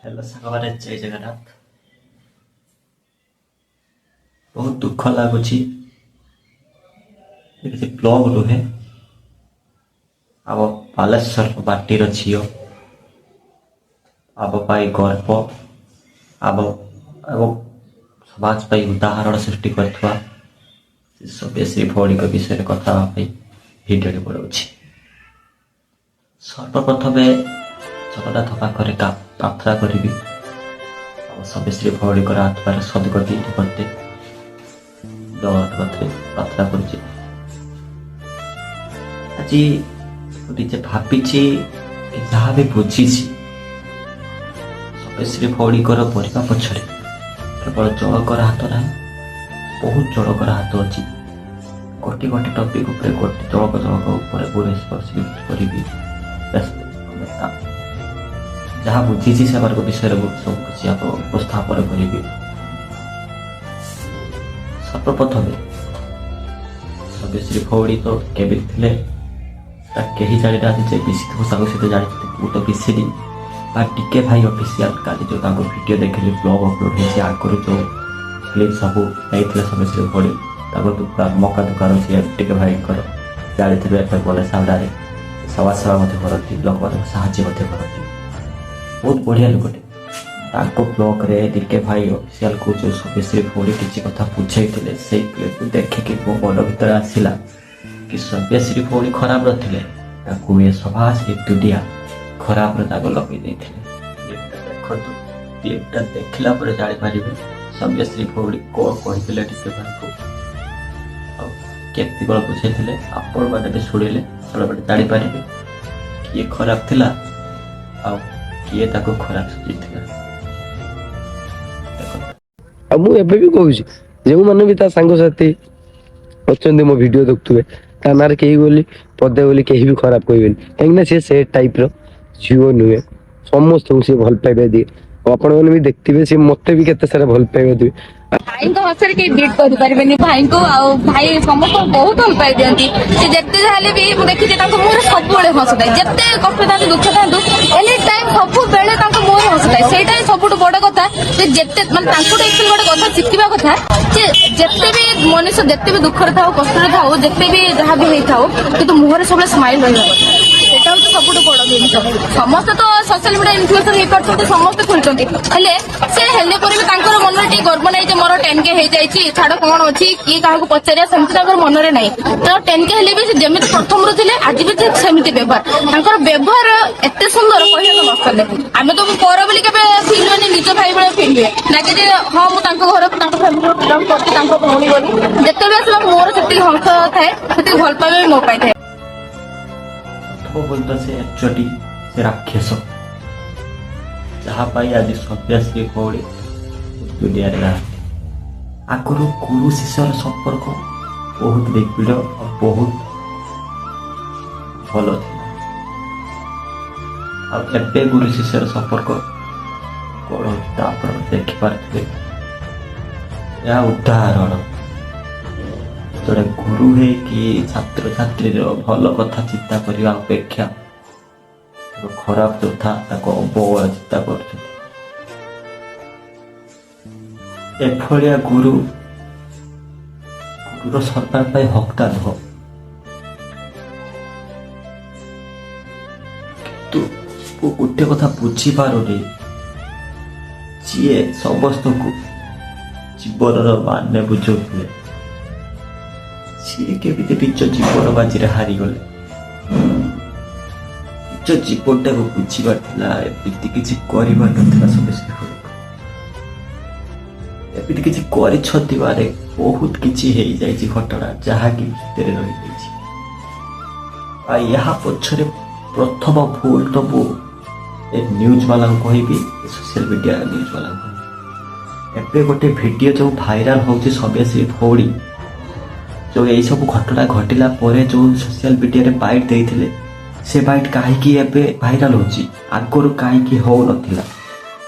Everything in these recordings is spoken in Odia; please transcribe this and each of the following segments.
ହ୍ୟାଲୋ ସାଙ୍ଗମାନେ, ଜୟ ଜଗନ୍ନାଥ। ବହୁତ ଦୁଃଖ ଲାଗୁଛି। କିଛି ବ୍ଲଗ ନୁହେଁ, ଆମ ବାଲେଶ୍ୱର ମାଟିର ଝିଅ, ଆମ ପାଇଁ ଗର୍ବ, ଆମ ଏବଂ ସମାଜ ପାଇଁ ଉଦାହରଣ ସୃଷ୍ଟି କରିଥିବା ସବ୍ୟଶ୍ରୀ ଭଉଣୀଙ୍କ ବିଷୟରେ କଥା ହେବା ପାଇଁ ଭିଡ଼ିଓଟି ବନାଉଛି। ସର୍ବପ୍ରଥମେ ଜଗନ୍ନାଥ ପାଖରେ ପ୍ରାର୍ଥନା କରିବି, ଆମ ସବ୍ୟଶ୍ରୀ ଭଉଣୀଙ୍କର ଆତ୍ମାର ସଦ୍ଗତି ନିମନ୍ତେ ଜଗନ୍ନାଥ ପାଖରେ ପ୍ରାର୍ଥନା କରୁଛି। ଆଜି ମୁଁ ନିଜେ ଭାବିଛି କି ଯାହା ବି ବୁଝିଛି, ସବ୍ୟଶ୍ରୀ ଭଉଣୀଙ୍କର ମରିବା ପଛରେ କେବଳ ଜଣଙ୍କର ହାତ ନାହିଁ, ବହୁତ ଜଣଙ୍କର ହାତ ଅଛି। ଗୋଟେ ଗୋଟେ ଟପିକ୍ ଉପରେ ଗୋଟେ ଜଣକ ଜଣକ ଉପରେ ମୁଁ ରେସ୍ପନ୍ସିବିଲିଟି କରିବି। ଯାହା ବୁଝିଛି, ସେମାନଙ୍କ ବିଷୟରେ ମୁଁ ସବୁ କିଛି ଆପଣ ଉପସ୍ଥାପନ କରିବି। ସର୍ବପ୍ରଥମେ ସବ୍ୟଶ୍ରୀ ଭଉଣୀ ତ କେମିତି ଥିଲେ ତା କେହି ଜାଣିନାହାନ୍ତି। ଯେ ମିଶିଥିବ ତାଙ୍କ ସହିତ ଜାଣିଛନ୍ତି। ମୁଁ ତ ମିଶିନି ବା ଟିକେ ଭାଇ ଅଫିସିଆଲ କାଲି ଯେଉଁ ତାଙ୍କ ଭିଡ଼ିଓ ଦେଖିଲି, ବ୍ଲଗ ଅପଲୋଡ଼ ହେଇଛି, ଆଗରୁ ଯେଉଁ କ୍ଲିପ୍ ସବୁ ନେଇଥିଲେ ସବ୍ୟଶ୍ରୀ ଭଉଣୀ, ତାଙ୍କ ଦୋକାନ, ମକା ଦୋକାନ ଅଛି ଟିକେ ଭାଇଙ୍କର, ଜାଣିଥିବେ, ଏଫ୍ କଲେଜ ସାମ୍ନାରେ। ସମାଜ ସେବା ମଧ୍ୟ କରନ୍ତି, ଲୋକମାନଙ୍କୁ ସାହାଯ୍ୟ ମଧ୍ୟ କରନ୍ତି। ବହୁତ ବଢ଼ିଆ ଲୋକଟେ। ତାଙ୍କ ବ୍ଲଗରେ ଟିକେ ଭାଇ ଅଫିସିଆଲକୁ ଯେଉଁ ସବ୍ୟଶ୍ରୀ ଭଉଣୀ କିଛି କଥା ବୁଝେଇଥିଲେ, ସେଇ କ୍ଲିପକୁ ଦେଖିକି ମୋ ମନ ଭିତରେ ଆସିଲା କି ସବ୍ୟଶ୍ରୀ ଭଉଣୀ ଖରାପ ନଥିଲେ, ତାକୁ ଏ ସମାଜ, ଏ ଦୁନିଆ ଖରାପରେ ତାକୁ ଲଗେଇ ଦେଇଥିଲେ। କ୍ଲିପଟା ଦେଖନ୍ତୁ। କ୍ଲିପଟା ଦେଖିଲା ପରେ ଜାଣିପାରିବେ ସବ୍ୟଶ୍ରୀ ଭଉଣୀ କ'ଣ କହିଥିଲେ ଟିକେ ଭାଇକୁ ଆଉ କେମିତି କ'ଣ ବୁଝେଇଥିଲେ। ଆପଣମାନେ ବି ଶୁଣିଲେ ଆପଣମାନେ ଜାଣିପାରିବେ କିଏ ଖରାପ ଥିଲା ଆଉ କିଏ ତାକୁ ଖରାପ ସଜେଇଥିଲା। ଦେଖନ୍ତୁ। ଆଉ ମୁଁ ଏବେ ବି କହୁଛି, ଯେଉଁମାନେ ବି ତା ସାଙ୍ଗସାଥି ଅଛନ୍ତି, ମୋ ଭିଡିଓ ଦେଖୁଥିବେ, ତା ନାଁରେ କେହି ବୋଲି ପଦେ ବୋଲି କେହି ବି ଖରାପ କହିବେନି, କାହିଁକି ନା ସିଏ ସେ ଟାଇପର ଝିଅ ନୁହେଁ। ସମସ୍ତଙ୍କୁ ସିଏ ଭଲ ପାଇବା ଦିଏ। ଆଉ ଆପଣମାନେ ବି ଦେଖିଥିବେ, ସିଏ ମତେ ବି କେତେ ସାରା ଭଲ ପାଇବା ଦିଏ। ଭାଇଙ୍କ ହସରେ କେହି ବିଟ୍ କରିପାରିବେନି ଭାଇଙ୍କୁ। ଆଉ ଭାଇ ସମସ୍ତଙ୍କୁ ବହୁତ ଭଲ ପାଇ ଦିଅନ୍ତି। ସେ ଯେତେ ଯାହା ହେଲେ ବି ମୁଁ ଦେଖିଛି, ତାଙ୍କ ମୁହଁରେ ସବୁବେଳେ ହସ ଥାଏ। ଯେତେ କଷ୍ଟ ଥାନ୍ତୁ, ଦୁଃଖ ଥାନ୍ତୁ, ଏନି ଟାଇମ୍ ସବୁବେଳେ ତାଙ୍କ ମୁହଁରେ ହସ ଥାଏ। ସେଇଟା ହିଁ ସବୁଠୁ ବଡ କଥା ଯେ ଯେତେ ମାନେ ତାଙ୍କଠୁ ଆକ୍ଚୁଆଲି ଗୋଟେ କଥା ଶିଖିବା କଥା ଯେ ଯେତେ ବି ମଣିଷ ଯେତେ ବି ଦୁଃଖରେ ଥାଉ, କଷ୍ଟରେ ଥାଉ, ଯେତେ ବି ଯାହା ବି ହେଇଥାଉ, କିନ୍ତୁ ମୁହଁରେ ସବୁବେଳେ ସ୍ମାଇଲ ରହିବା କଥା। ସେଇଟା ହଉଛି ସବୁଠୁ ବଡ ଜିନିଷ। ସମସ୍ତେ ତ ସୋସିଆଲ ମିଡିଆ ଇନଫ୍ଲୁଏନ୍ସର ହେଇପାରୁଛନ୍ତି, ସମସ୍ତେ ଖୋଲୁଛନ୍ତି। ହେଲେ ସେ ହେଲେ ପରେ ବି ତାଙ୍କର ମନରେ ଟିକେ ଗର୍ବ ନାହିଁ ଯେ ମୋର 10K ହେଇଯାଇଛି, ଛାଡ କଣ ଅଛି, କିଏ କାହାକୁ ପଚାରିବା, ସେମିତି ତାଙ୍କର ମନରେ ନାହିଁ। ତ 10K ହେଲେ ବି ସେ ଯେମିତି ପ୍ରଥମରୁ ଥିଲେ, ଆଜି ବି ସେ ସେମିତି ବ୍ୟବହାର। ତାଙ୍କର ବ୍ୟବହାର ଏତେ ସୁନ୍ଦର, କହିବାକୁ ନ ସରେ। ଆମେ ତ ପର ବୋଲି କେବେ ଫିଲ୍ ହୁଏନି, ନିଜ ଭାଇ ଭଳିଆ ଫିଲ୍ ହୁଏ। ଲାଗେ ଯେ ହଁ, ମୁଁ ତାଙ୍କ ଘର, ତାଙ୍କ ଫ୍ୟାମିଲିରୁ ବିଲଙ୍ଗ କରୁଛି, ତାଙ୍କ ଭଉଣୀ ବୋଲି। ଯେତେବେଳେ ଆସିଲା, ମୋର ସେତିକି ହସ ଥାଏ, ସେତିକି ଭଲ ପାଇବା ବି ମୋ ପାଇଁ ଥାଏ। ପ୍ରଥମ ଭୁଲ ତ ସେ ଏଚଓଡି, ସେ ରାକ୍ଷସ, ଯାହା ପାଇଁ ଆଜି ସବ୍ୟଶ୍ରୀ ଭଉଣୀ ଦୁନିଆରେ ନାହାନ୍ତି। ଆଗରୁ ଗୁରୁ ଶିଷ୍ୟର ସମ୍ପର୍କ ବହୁତ ନିବିଡ଼ ଆଉ ବହୁତ ଭଲ ଥିଲା। ଆଉ ଏବେ ଗୁରୁ ଶିଷ୍ୟର ସମ୍ପର୍କ କ'ଣ ହଉଛି ତା ଆପଣ ଦେଖିପାରୁଥିବେ। ଏହା ଉଦାହରଣ। ଜଣେ ଗୁରୁ ହେଇକି ଛାତ୍ରଛାତ୍ରୀର ଭଲ କଥା ଚିନ୍ତା କରିବା ଅପେକ୍ଷା ତାଙ୍କ ଖରାପ କଥା, ତାଙ୍କ ଅବହେଳା ଚିନ୍ତା କରୁଛନ୍ତି। ଏଭଳିଆ ଗୁରୁ ଗୁରୁର ସମ୍ମାନ ପାଇଁ ହକଦାର ନୁହଁ। କିନ୍ତୁ ମୁଁ ଗୋଟେ କଥା ବୁଝିପାରୁନି, ଯିଏ ସମସ୍ତଙ୍କୁ ଜୀବନର ମାନେ ବୁଝଉଥିଲେ, ସିଏ କେମିତି ନିଜ ଜୀବନ ବାଜିରେ ହାରିଗଲେ? ନିଜ ଜୀବନଟାକୁ ବୁଝିବାର ଥିଲା, ଏମିତି କିଛି କରିବାର ନଥିଲା। ସମସ୍ତେ ଏମିତି କିଛି କରିଛନ୍ତି ମାନେ ବହୁତ କିଛି ହେଇଯାଇଛି ଘଟଣା, ଯାହାକି ଭିତରେ ରହିଯାଇଛି। ଆଉ ଏହା ପଛରେ ପ୍ରଥମ ଭୁଲ ତ ମୁଁ ଏ ନ୍ୟୁଜ୍ ବାଲାଙ୍କୁ କହିବି, ଏ ସୋସିଆଲ ମିଡ଼ିଆ ନ୍ୟୁଜ୍ ବାଲାଙ୍କୁ କହିବି। ଏବେ ଗୋଟେ ଭିଡ଼ିଓ ଯେଉଁ ଭାଇରାଲ ହେଉଛି, ସବ୍ୟଶ୍ରୀ ଭଉଣୀ ଯେଉଁ ଏଇସବୁ ଘଟଣା ଘଟିଲା ପରେ ଯେଉଁ ସୋସିଆଲ ମିଡ଼ିଆରେ ବାଇଟ୍ ଦେଇଥିଲେ, ସେ ବାଇଟ୍ କାହିଁକି ଏବେ ଭାଇରାଲ ହେଉଛି? ଆଗରୁ କାହିଁକି ହେଉନଥିଲା?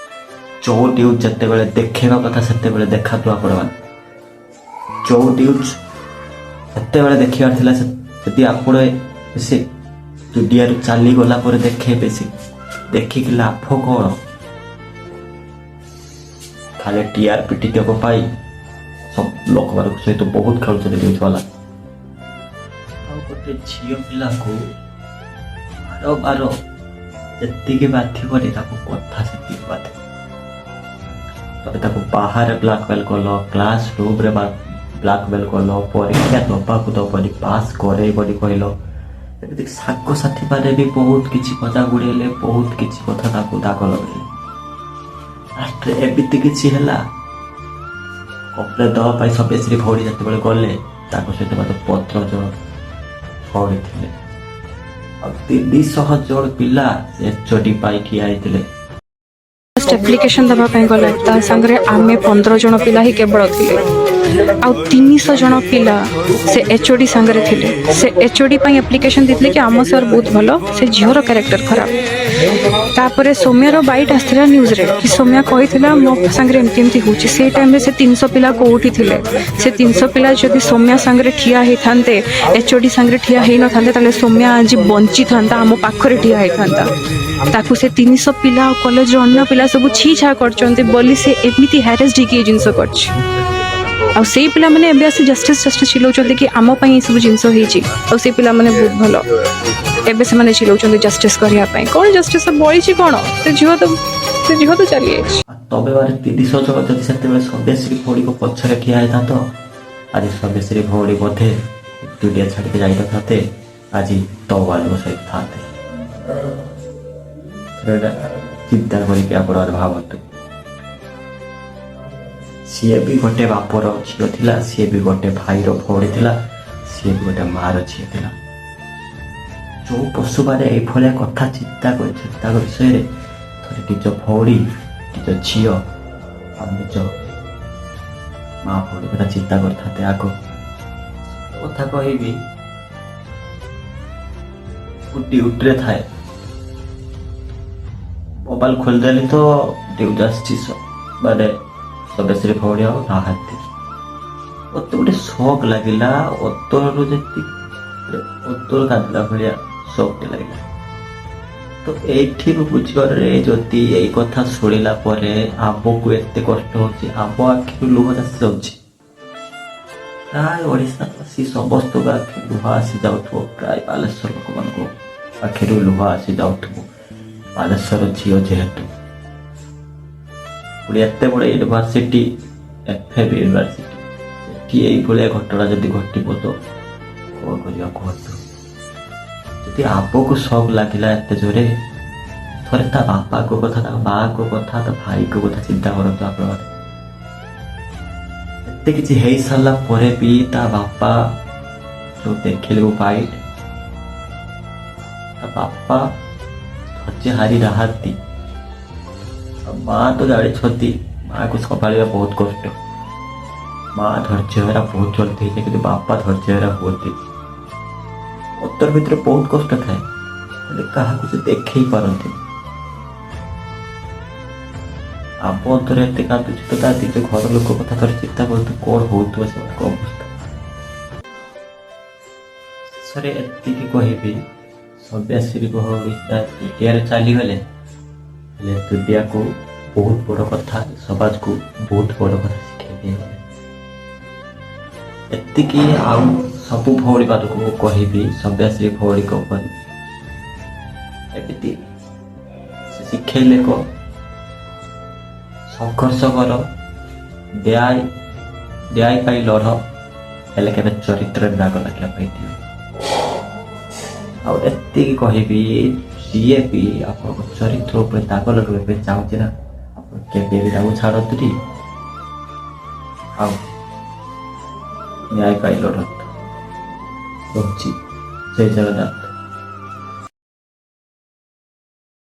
ଯେଉଁ ନ୍ୟୁଜ୍ ଯେତେବେଳେ ଦେଖେଇବା କଥା ସେତେବେଳେ ଦେଖାନ୍ତୁ ଆପଣମାନେ। ଯେଉଁ ନ୍ୟୁଜ୍ ସେତେବେଳେ ଦେଖିବାର ଥିଲା, ଯଦି ଆପଣ ସେ ଦୁନିଆରୁ ଚାଲିଗଲା ପରେ ଦେଖେଇବେ, ସେ ଦେଖିକି ଲାଭ କ'ଣ? ଖାଲି ଟିଆରପି ଟିକକ ପାଇ ସବୁ ଲୋକମାନଙ୍କ ସହିତ ବହୁତ ଖେଳୁଛନ୍ତି ନ୍ୟୁଜ୍ ବାଲା। ଆଉ ଗୋଟେ ଝିଅ ପିଲାକୁ ବାର ବାର ଯେତିକି ବାଧିବନି, ତାକୁ କଥା ସେତିକି ବାଧିବ। ତମେ ତାକୁ ବାହାରେ ବ୍ଲାକମେଲ କଲ, କ୍ଲାସ ରୁମ୍ରେ ବ୍ଲାକମେଲ କଲ, ପରୀକ୍ଷା ଦବାକୁ ଦବନି, ପାସ୍ କରେଇବନି କହିଲ। ଏମିତି ସାଙ୍ଗସାଥି ମାନେ ବି ବହୁତ କିଛି ମଜା ଗୁଡ଼େଇଲେ, ବହୁତ କିଛି କଥା ତାକୁ ଦାଗ ଲଗେଇଲେ। ଲାଷ୍ଟରେ ଏମିତି କିଛି ହେଲା, କମ୍ପ୍ଲେନ୍ ଦେବା ପାଇଁ ସବ୍ୟଶ୍ରୀ ଭଉଣୀ ଯେତେବେଳେ ଗଲେ, ତାଙ୍କ ସହିତ ମାତ୍ର 15 ଜଣ ଭଉଣୀ ଥିଲେ ଆଉ 300 ଜଣ ପିଲା ଏଚଓଡି ପାଇଁ ଠିଆ ହେଇଥିଲେ। ଫାଷ୍ଟ ଆପ୍ଲିକେସନ ଦେବା ପାଇଁ ଗଲେ, ତା ସାଙ୍ଗରେ ଆମେ 15 ଜଣ ପିଲା ହିଁ କେବଳ ଥିଲେ ଆଉ 300 ଜଣ ପିଲା ସେ ଏଚ୍ ଓ ଡି ସାଙ୍ଗରେ ଥିଲେ। ସେ ଏଚ୍ ଓ ଡି ପାଇଁ ଆପ୍ଲିକେସନ ଦେଇଥିଲେ କି ଆମ ସାର୍ ବହୁତ ଭଲ, ସେ ଝିଅର କ୍ୟାରେକ୍ଟର ଖରାପ। ତାପରେ ସୌମ୍ୟର ବାଇଟ୍ ଆସିଥିଲା ନ୍ୟୁଜ୍ରେ କି ସୌମ୍ୟ କହିଥିଲା ମୋ ସାଙ୍ଗରେ ଏମିତି ଏମିତି ହେଉଛି। ସେଇ ଟାଇମ୍ରେ ସେ 300 ପିଲା କୋଉଠି ଥିଲେ? ସେ 300 ପିଲା ଯଦି ସୌମ୍ୟ ସାଙ୍ଗରେ ଠିଆ ହେଇଥାନ୍ତେ, ଏଚ୍ ଓ ଡି ସାଙ୍ଗରେ ଠିଆ ହେଇନଥାନ୍ତେ, ତାହେଲେ ସୌମ୍ୟ ଆଜି ବଞ୍ଚିଥାନ୍ତା, ଆମ ପାଖରେ ଠିଆ ହେଇଥାନ୍ତା। ତାକୁ ସେ 300 ପିଲା ଆଉ କଲେଜର ଅନ୍ୟ ପିଲା ସବୁ ଛି ଛା କରିଛନ୍ତି ବୋଲି ସେ ଏମିତି ହ୍ୟାରେସ୍ଡ ହେଇକି ଏ ଜିନିଷ କରିଛି। ଆଉ ସେଇ ପିଲାମାନେ ଏବେ ଆସି ଜଷ୍ଟିସ୍ ଜଷ୍ଟିସ୍ ଚିଲଉଛନ୍ତି କି ଆମ ପାଇଁ ଏସବୁ ଜିନିଷ ହେଇଛି। ଆଉ ସେଇ ପିଲାମାନେ ବହୁତ ଭଲ, ଏବେ ସେମାନେ ଚିଲଉଛନ୍ତି ଜଷ୍ଟିସ୍ କରିବା ପାଇଁ। କ'ଣ ଜଷ୍ଟିସ୍ ବଳିଛି କ'ଣ? ସେ ଝିଅ ତ ଚାଲିଯାଇଛି। ଆଉ ତମେ ମାନେ 300 ଜଣ ଯଦି ସେତେବେଳେ ସବ୍ୟଶ୍ରୀ ଭଉଣୀଙ୍କ ପଛରେ ଠିଆ ହେଇଥାନ୍ତ, ଆଜି ସବ୍ୟଶ୍ରୀ ଭଉଣୀ ବୋଧେ ଦୁନିଆ ଛାଡ଼ିକି ଯାଇନଥାନ୍ତେ, ଆଜି ତମମାନଙ୍କ ସହିତ ଥାନ୍ତେ। ସେଇଟା ଚିନ୍ତା କରିକି ଆପଣମାନେ ଭାବନ୍ତୁ। ସିଏ ବି ଗୋଟେ ବାପର ଝିଅ ଥିଲା, ସିଏ ବି ଗୋଟେ ଭାଇର ଭଉଣୀ ଥିଲା, ସିଏ ବି ଗୋଟେ ମାର ଝିଅ ଥିଲା। ଯୋଉ ପଶୁମାନେ ଏଇଭଳିଆ କଥା ଚିନ୍ତା କରିଛନ୍ତି, ତାଙ୍କ ବିଷୟରେ ଥରେ ନିଜ ଭଉଣୀ, ନିଜ ଝିଅ ଆଉ ନିଜ ମା ଭଉଣୀ କଥା ଚିନ୍ତା କରିଥାନ୍ତେ ଆଗ। କଥା କହିବି, ମୁଁ ଡ୍ୟୁଟିରେ ଥାଏ, ମୋବାଇଲ ଖୋଲିଦେଲି ତ ନ୍ୟୁଜ୍ ଆସିଛି, ମାନେ ସବ୍ୟଶ୍ରୀ ଭଉଣୀ ଆଉ ନାହାନ୍ତି। ମତେ ଗୋଟେ ଶକ୍ ଲାଗିଲା, ଅନ୍ତରରୁ ଯେତିକି ଅନ୍ତର କାନ୍ଦିଲା ଭଳିଆ ଶକ୍ଟେ ଲାଗିଲା। ତ ଏଇଠି ମୁଁ ବୁଝିପାରୁନି, ଯଦି ଏଇ କଥା ଶୁଣିଲା ପରେ ଆମକୁ ଏତେ କଷ୍ଟ ହଉଛି, ଆମ ଆଖିରୁ ଲୁହ ଆସି ଯାଉଛି, ପ୍ରାୟ ଓଡ଼ିଶାବାସୀ ସମସ୍ତଙ୍କ ଆଖିରୁ ଲୁହ ଆସି ଯାଉଥିବ, ପ୍ରାୟ ବାଲେଶ୍ୱର ଲୋକମାନଙ୍କ ଆଖିରୁ ଲୁହ ଆସି ଯାଉଥିବ। ବାଲେଶ୍ୱର ଝିଅ ଯେହେତୁ, ପୁଣି ଏତେ ବଡ଼ ୟୁନିଭର୍ସିଟି, ଏଫ୍ ଏମ୍ ୟୁନିଭର୍ସିଟି, ସେଠି ଏଇଭଳିଆ ଘଟଣା ଯଦି ଘଟିବ ତ କ'ଣ କରିବା କୁହନ୍ତୁ? ଯଦି ଆମକୁ ଶକ୍ ଲାଗିଲା ଏତେ ଜୋରେ, ଥରେ ତା ବାପାଙ୍କ କଥା, ତା ମାଙ୍କ କଥା, ତା ଭାଇଙ୍କ କଥା ଚିନ୍ତା କରନ୍ତୁ ଆପଣମାନେ। ଏତେ କିଛି ହେଇସାରିଲା ପରେ ବି ତା ବାପା ଯୋଉ ଦେଖିଲେ ମୋ ବାଇଟ୍, ତା ବାପା ଧୈର୍ଯ୍ୟ ହାରି ନାହାନ୍ତି। ଆଉ ମା ତ ଜାଣିଛନ୍ତି, ମାକୁ ସମ୍ଭାଳିବା ବହୁତ କଷ୍ଟ। ମା ଧୈର୍ଯ୍ୟ ହରା ବହୁତ ଜଲ୍ଦି ହେଇଯାଏ, କିନ୍ତୁ ବାପା ଧୈର୍ଯ୍ୟ ହରା ହୁଅନ୍ତି। ଅନ୍ତର ଭିତରେ ବହୁତ କଷ୍ଟ ଥାଏ, ହେଲେ କାହାକୁ ସେ ଦେଖେଇ ପାରନ୍ତିନି। ଆମ ଅନ୍ତର ଏତେ କାନ୍ଦୁଛି ତ ତା ନିଜ ଘର ଲୋକ କଥା ଥରେ ଚିନ୍ତା କରନ୍ତୁ, କ'ଣ ହଉଥିବ ସେମାନଙ୍କ ଅବସ୍ଥା। ଶେଷରେ ଏତିକି କହିବି, ସବ୍ୟଶ୍ରୀ ଭଉଣୀ ଦୁନିଆରେ ଚାଲିଗଲେ, ହେଲେ ଦୁନିଆକୁ ବହୁତ ବଡ଼ କଥା, ସମାଜକୁ ବହୁତ ବଡ଼ କଥା ଶିଖେଇ ଦେଇଗଲେ। ଏତିକି। ଆଉ ସବୁ ଭଉଣୀମାନଙ୍କୁ ମୁଁ କହିବି, ସବ୍ୟଶ୍ରୀ ଭଉଣୀଙ୍କ ପରି ଏମିତି ସେ ଶିଖେଇଲେ କ ସଂଘର୍ଷ କର, ନ୍ୟାୟ ନ୍ୟାୟ ପାଇଁ ଲଢ଼, ହେଲେ କେବେ ଚରିତ୍ରରେ ଦାଗ ଲାଗିବା ପାଇଁ ଦିଅ। ଆଉ ଏତିକି କହିବି, ଯିଏ ବି ଆପଣଙ୍କ ଚରିତ୍ର ଉପରେ ଦାଗ ଲଗାଇବା ପାଇଁ ଚାହୁଁଛି ନା, ଆପଣ କେବେ ବି ତାକୁ ଛାଡ଼ନ୍ତୁନି ଆଉ ନ୍ୟାୟ ପାଇଁ ଲଢ଼ନ୍ତୁ। ରହୁଛି, ଜୟ ଜଗନ୍ନାଥ।